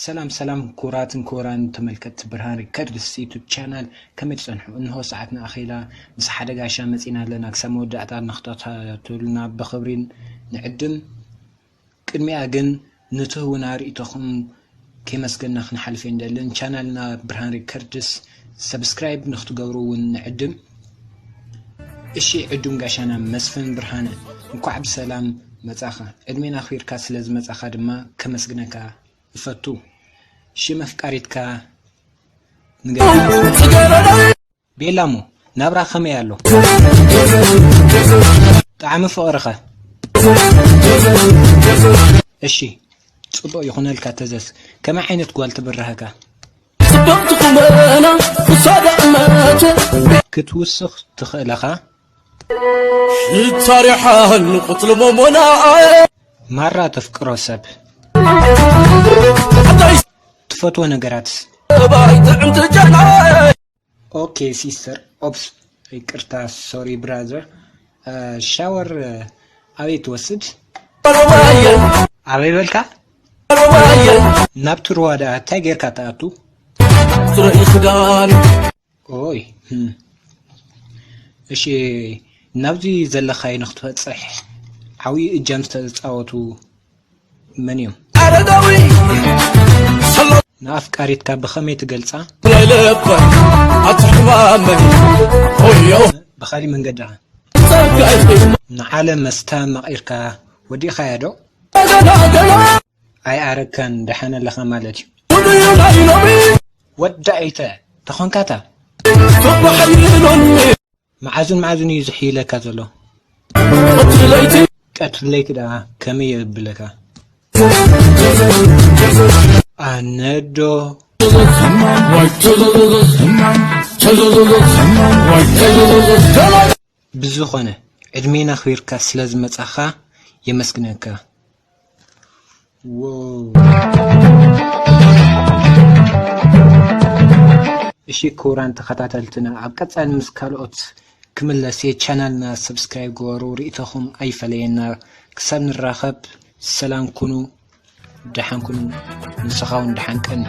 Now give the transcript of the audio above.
ሰላም ሰላም፣ ክቡራትን ክቡራን ተመልከትቲ ብርሃን ሪከርድስ ዩቱብ ቻናል፣ ከመይ ትጸንሑ? እንሆ ሰዓትና ኣኺላ፣ ምስ ሓደ ጋሻ መጺና ኣለና። ክሳብ መወዳእታ ንኽትከታተሉና ብኽብሪ ንዕድም። ቅድሚኣ ግን ንትህቡና ርእይቶኹም ከመስገና ክንሓልፍ ኣይንደልን። ቻናልና ብርሃን ሪከርድስ ሰብስክራይብ ንኽትገብሩ እውን ንዕድም። እሺ፣ ዕዱም ጋሻና መስፍን ብርሃነ፣ እንኳዕ ብሰላም መጻኻ። ዕድሜና ኣኽቢርካ ስለ ዝመጻኻ ድማ ከመስግነካ እፈቱ። ሽም ኣፍቃሪትካ ንገረኒ። ቤላሞ፣ ናብራ ከመይ ኣሎ? ጣዕሚ ፍቕርኸ? እሺ፣ ጽቡቕ ይኹነልካ ተዘዝ። ከመይ ዓይነት ጓል ትብርሃካ? ጽብቕቲ ቁመና ክሳዳ እመተ ክትውስኽ ትኽእለኻ? ሽታ ሪሓን ቁጽሊ ሞሞና ማራ ተፍቅሮ ሰብ። ሓዳሽ ትፈትዎ ነገራትስ? ባይ ጥዕምቲ ጨና ኦኬ ሲስተር ኦፕስ፣ ይቅርታ፣ ሶሪ ብራዘር። ሻወር ኣበይ ትወስድ? ኣበይ በልካ? ናብቲ ሩዋ ደኣ እንታይ ጌርካ ትኣቱ? ትርኢ ክዳን ኦይ ህም። እሺ፣ ናብዚ ዘለኻዮ ንክትበጽሕ ዓብዪ እጃም ዝተጻወቱ መን እዮም? ኣረጋዊ ሰሎ ንኣፍቃሪትካ ብኸመይ ትገልጻ? ናይ ልበይ ኣቲ ሕማመይ ሆዮ ብኻሊእ መንገዲ ኸ? ጸጋይ ንዓለም መስተ መቒርካ ወዲእኻያ ዶ? ገና ገና ኣይኣረግካን፣ ደሓን ኣለኻ ማለት እዩ። ኩሉ እዩ ናይ ሎሚ ወዲ ኣይተ ተኾንካታ ጽቡሕ ኣይብሎኒ መዓዝን መዓዝን እዩ ዝሕይለካ ዘሎ? እቲ ለይቲ ቀትሪ ለይቲ ደኣ ከመይ የብለካ? ኣነዶ ብዝኾነ ዕድሜና ኣኽቢርካ ስለ ዝመጻኻ የመስግነካ። እሺ ክቡራን ተኸታተልትና፣ ኣብ ቀጻሊ ምስ ካልኦት ክምለስ እየ። ቻናልና ሰብስክራይብ ግበሩ፣ ርእይቶኹም ኣይፈለየና። ክሳብ ንራኸብ ሰላም ኩኑ፣ ደሓን ኩኑ፣ ንስኻ እውን ደሓን ቀኒ።